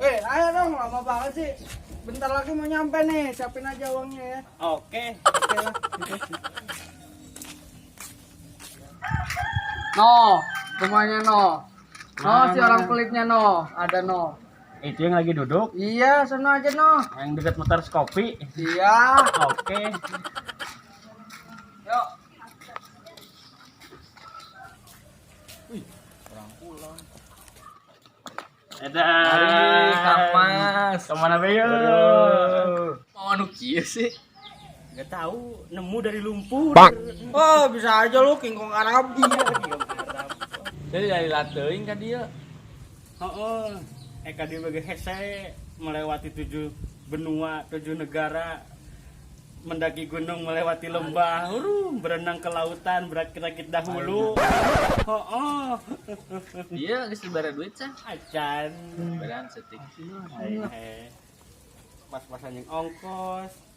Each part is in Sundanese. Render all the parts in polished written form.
Ayo dong, lama banget sih. Bentar lagi mau nyampe nih, siapin aja uangnya ya. Oke. Oke lah. No, semuanya no. No, si orang pelitnya no, ada no. Itu yang lagi duduk? Iya, sono aja no. Yang dekat motor kopi. Iya. Oke. Yuk. Wih, orang pulang. Dadah. Kang Mas. Kemana Beyo? Mau anu kieu sih? Gak tahu, nemu dari lumpur. Bang. Oh, bisa aja lu King Kong Arab. Iya, King Kong Arab. Jadi dari lateuing ka dieu. Heeh. Eka dia bagi hese melewati 7 benua, 7 negara, mendaki gunung, melewati lembah, berenang ke lautan, berakit-rakit dahulu. Heeh. Iya, geus dibere duit sah. Acan. Beran setik. Pas-pasan yang ongkos.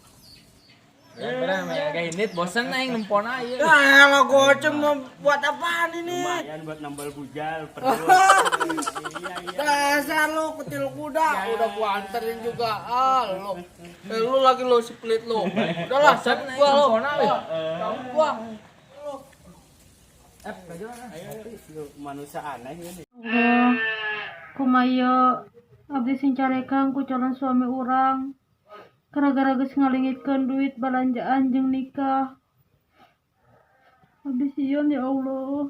Beran mah kayak ini bosen aing nempona ieu. Nah, lo goceng mau buat apaan ini? Lumayan buat nambal bujal perut. Iya, iya. Dasar lo kutil kuda, Ya. Udah gua anterin juga. Ah, lo. Lu lagi lo split lo. Udahlah, bosen aing gua lo. nempona euy. Gua. Ayo, lu manusia aneh ini. Allah, kumaha abdi sing carekan ku calon suami urang. Gara-gara geus ngalingitkeun duit balanjaan jeung nikah. Abdi sieun ya Allah.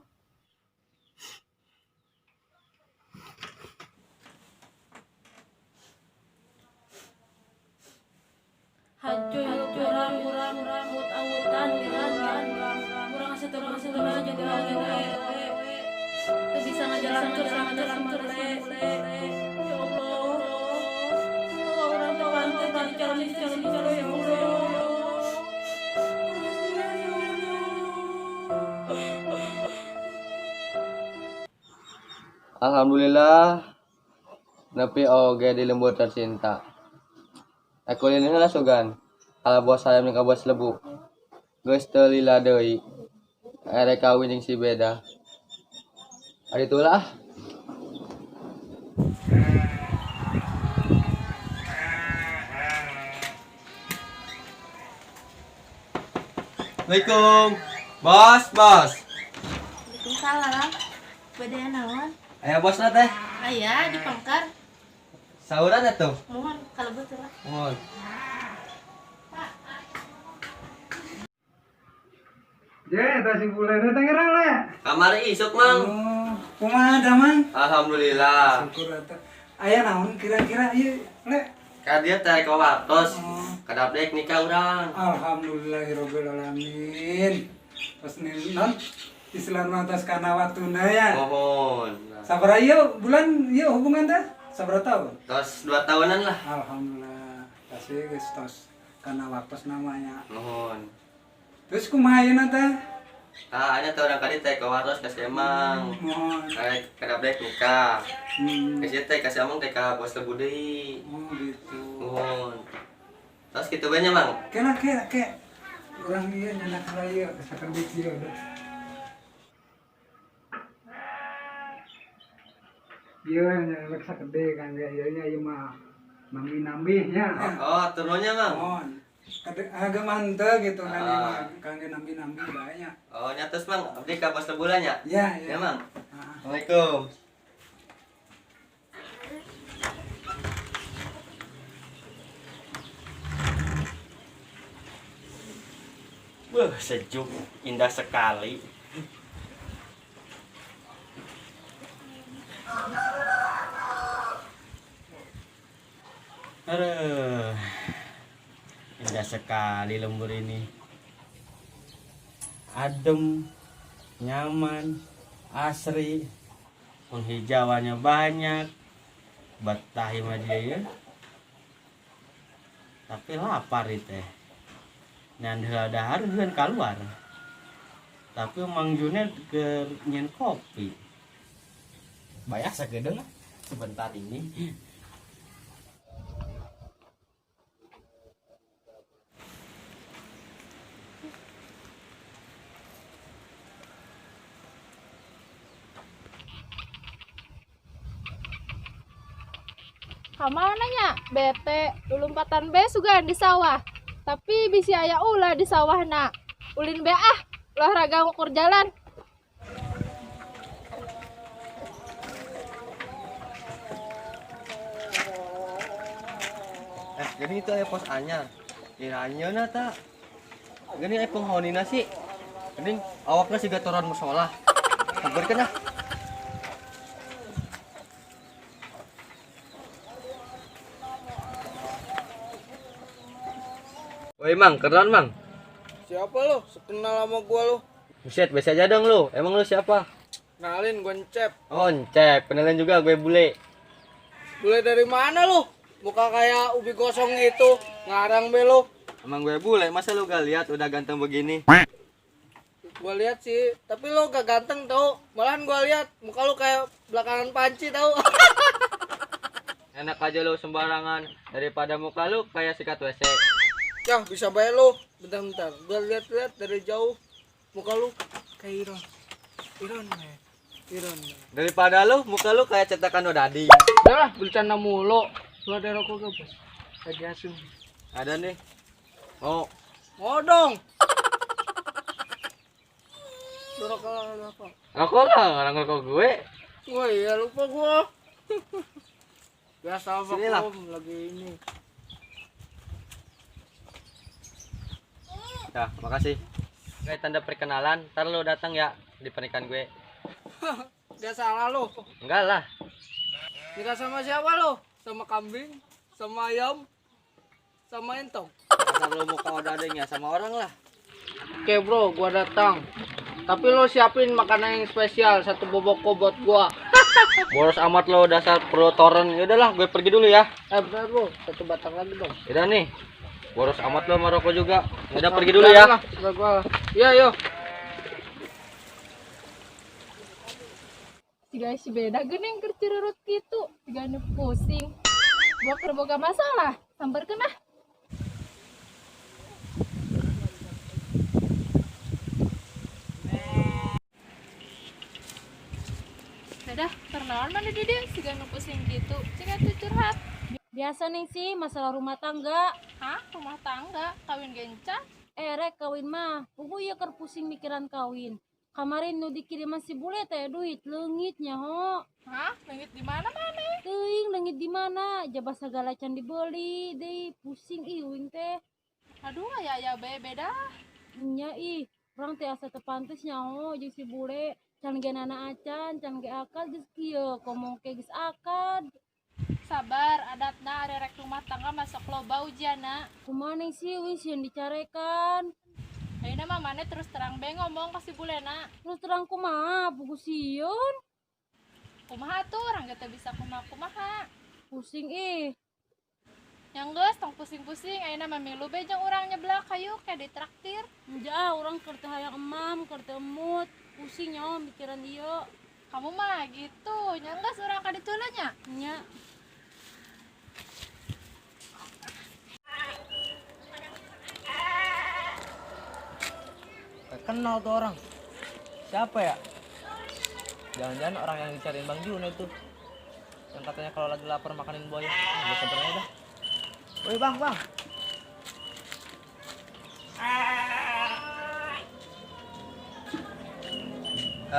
Hajo urang urang angut-angutan urang urang asa teu jadi awewe. Teu bisa ngajalankeun sama teh. Ya Allah. Urang teu pantes jadi calon istri ya Allah. Alhamdulillah nepi oge di lembur tercinta. Aku ini lah sugan. Ala bos sayam jeung ka bos lebu. Geus teu lila deui. Erek kawin jeung si beda. Ari tulah. Assalamualaikum. Bos, bos. Waalaikumsalam. Bade naon? Aya bosna teh. Aya di pangkar. Sauran atuh. Mohon kalebet lah. Mohon. Je, eta si bule teh ngerang le. Kamari isuk, Mang. Oh, kumaha damang? Alhamdulillah. Syukur atuh. Aya naon kira-kira ieu, le? Ka dieu teh ka wartos. Kadap dek nikah urang. Alhamdulillahirabbil alamin. Pas non Islam atas kana waktuna ya. Mohon. Sabaraha ieu bulan ieu hubungan teh? Sabaraha tahun? Tos 2 tahunan lah. Alhamdulillah. Pasti geus tos kana waktos namanya. Mohon. Terus kumaha ayeuna teh? Ah, anya teh urang ka dieu teh ka wartos ka si Emang. Mohon. Kadap dek nikah. Ka si teh ka si Amang teh ka bos lebu deui. Oh gitu. Mohon. Tos kitu bae nya, Mang. Kena ke. Urang ieu nyandak heula ieu sakerdik ieu. Ieu nyandak sakede kangge ieu nya ieu mah nambi-nambih nya. Oh, turunnya, Mang. Mohon. Agak henteu gitu kan ieu mah kangge nambi-nambih bae nya. Oh, nya terus, Mang. Abdi ka bos lebu nya. Ya, ya. Ya, Mang. Heeh. Assalamualaikum. Wah, sejuk, indah sekali. Aduh, indah sekali lembur ini. Adem, nyaman, asri, penghijauannya banyak, betah mah dia ya. Tapi lapar itu. Nyan dahar heun kaluar. Tapi Mang Junet ke nyen kopi. Bayar sagedeung lah sebentar ini. Kamana nya? Bete, lulumpatan be sugan di sawah. Tapi bisi aya ulah di sawahna. Ulin be ah, olahraga ngukur jalan. Gini itu aya pos anyar. Iranya ta. Gini aya penghonina sih. Gini awakna siga toron musola. Sampeurkeun ah. Woi Mang, kenalan Mang. Siapa lo? Sekenal sama gua lo. Buset, biasa aja dong lu. Emang lu siapa? Kenalin gua Encep. Oh, Encep. Kenalin juga gue bule. Bule dari mana lu? Muka kayak ubi gosong itu, ngarang be lu. Emang gue bule, masa lu gak lihat udah ganteng begini? Gua lihat sih, tapi lu gak ganteng tau. Malahan gua lihat muka lu kayak belakangan panci tau. Enak aja lu sembarangan, daripada muka lu kayak sikat WC. Yah, bisa bae lu. Bentar-bentar, gua lihat-lihat dari jauh muka lu kayak Iron. Iron man. Iron man. Daripada lu, muka lu kayak cetakan odading. Udah lah, bercanda mulu. Lu ada rokok gak, Bos? Lagi asum. Ada nih. Mau. Mau dong. Lu rokok rokok. Rokok lah, orang rokok gue. Wah iya lupa gua. Biasa vakum lagi ini. Ya, makasih. Kayak tanda perkenalan, ntar lu datang ya di pernikahan gue. Gak salah lu. Enggak lah. Nikah sama siapa lu? Sama kambing, sama ayam, sama entong. Asal lu muka odading ya sama orang lah. Oke bro, gua datang. Tapi lo siapin makanan yang spesial, satu boboko buat gua. Boros amat lo dasar protoran. Ya udahlah, gue pergi dulu ya. Bentar bro, satu batang lagi dong. Udah nih. Boros amat lo sama rokok juga. Udah pergi dulu ya. Iya, yo. Siga si beda geuning keur cirurut kitu, siga nu pusing. Gua keur boga masalah, sampeurkeun ah. Dadah, pernaon mana di dieu siga nu pusing gitu, siga tuh curhat. Biasa nih sih masalah rumah tangga. Hah, rumah tangga? Kawin genca? Rek kawin mah, puguh ieu keur pusing mikiran kawin. Kemarin nu dikiriman si bule teh duit leungit nya ho. Hah, leungit di mana maneh? Teuing leungit di mana? Jaba sagala can dibeli deui, pusing ih uing teh. Aduh, aya aya bae beda. Nya ih, urang teh asa teu pantes nya ho jeung si bule. Can ge nana acan, can ge akad geus kieu, komo ke geus akad. Sabar, adatna ari rek rumah tangga masuk loba ujianna. Kumaha ning sih uing sieun dicarekan. Ayeuna mah maneh terus terang be ngomong ka si bulena. Terus terang kumaha, puguh sieun. Kumaha tuh, urang ge teu bisa kumaha-kumaha. Pusing ih. Yang geus tong pusing-pusing, ayeuna mah milu be jeung urang nyeblak hayu kayak ditraktir. Enja, urang keur teu hayang emam, keur teu emut. Pusing nyawa mikiran ieu. Kamu mah gitu, nya geus urang ka ditu nya. Nya. Kenal tuh orang. Siapa ya? Jangan-jangan orang yang dicariin Bang Juna itu. Yang katanya kalau lagi lapar makanin buaya. Gue samperin aja dah. Woi bang, bang.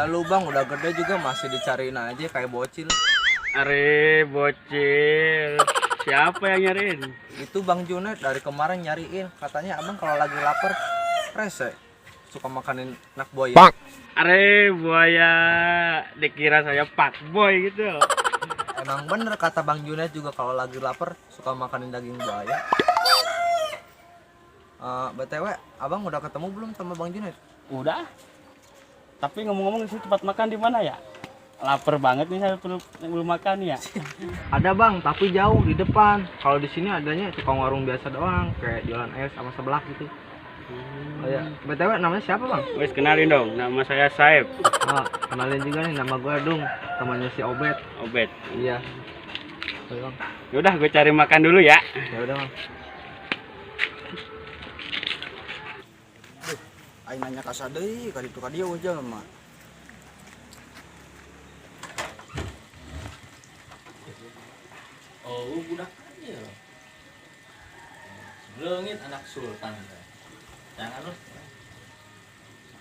Lu bang udah gede juga masih dicariin aja kayak bocil. Are bocil. Siapa yang nyariin? Itu Bang Junet dari kemarin nyariin. Katanya abang kalau lagi lapar rese, suka makanin anak buaya. Bang. Are buaya, dikira saya pak boy gitu. Emang bener kata Bang Junet juga kalau lagi lapar suka makanin daging buaya. BTW, abang udah ketemu belum sama Bang Junet? Udah. Tapi ngomong-ngomong di sini tempat makan di mana ya? Lapar banget nih saya belum makan ya. Ada bang, tapi jauh di depan. Kalau di sini adanya tukang warung biasa doang, kayak jualan es sama seblak gitu. Oh ya, BTW namanya siapa bang? Wes kenalin dong, nama saya Saib. Oh, kenalin juga nih, nama gue Dung, temannya si Obet. Obet. Iya. Oke, bang. Yaudah, gue cari makan dulu ya. Ya udah bang. Duh, aing nanya ka sadeui, ka ditu ka dieu jelema. Oh, budak aja. Leungit anak sultan. Jangan lu.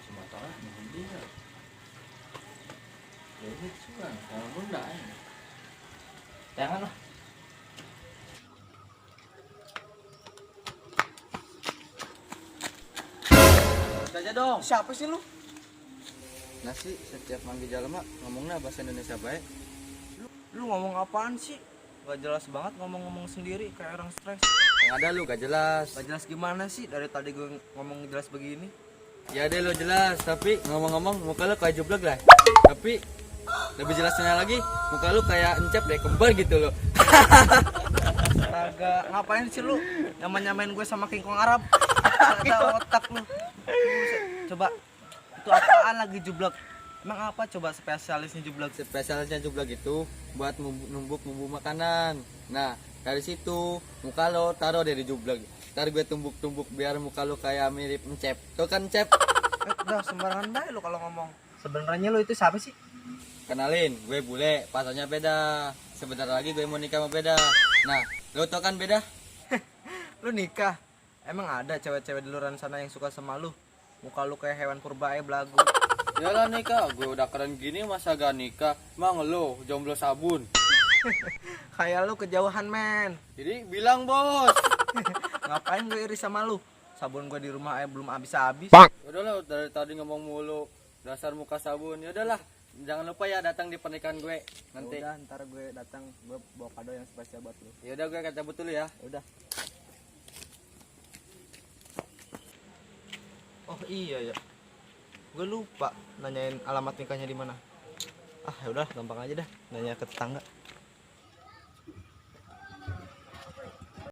Si motornya mau dia. Leungit suka, kalau bunda aja. Jangan lah. Aja dong. Siapa sih lu? Nasi setiap manggil jalma ngomongnya bahasa Indonesia baik. Lu ngomong apaan sih? Gak jelas banget ngomong-ngomong sendiri kayak orang stres. Yang ada lu gak jelas. Gak jelas gimana sih dari tadi gue ngomong jelas begini? Ya deh lu jelas, tapi ngomong-ngomong muka lu kayak jublek lah. Tapi lebih jelasnya lagi, muka lu kayak encep deh, kembar gitu lo. Astaga, ngapain sih lu nyamain-nyamain gue sama King Kong Arab? Gak ada otak lu. Coba, itu apaan lagi jublek? Emang apa coba spesialisnya jublek? Spesialisnya jublek itu buat numbuk bumbu makanan. Nah, dari situ muka lo taruh deh di jublek. Ntar gue tumbuk-tumbuk biar muka lo kayak mirip encep. Tuh kan encep. Udah sembarangan bae lo kalau ngomong. Sebenarnya lo itu siapa sih? Kenalin, gue bule, pasarnya beda. Sebentar lagi gue mau nikah sama beda. Nah, lo tau kan beda? Lo nikah? Emang ada cewek-cewek di luar sana yang suka sama lu? Muka lu kayak hewan purba aja belagu. Yalah nikah, gue udah keren gini masa gak nikah? Mang lo jomblo sabun. Kayak lu kejauhan men. Jadi bilang bos. Ngapain gue iri sama lu? Sabun gue di rumah aja belum habis-habis. Udahlah dari tadi ngomong mulu. Dasar muka sabun. Ya udahlah, jangan lupa ya datang di pernikahan gue nanti. Udah, ntar gue datang, gue bawa kado yang spesial buat lu. Ya udah gue cabut dulu ya. Udah. Oh iya ya. Gue lupa nanyain alamat nikahnya di mana. Ah, ya udah gampang aja dah nanya ke tetangga.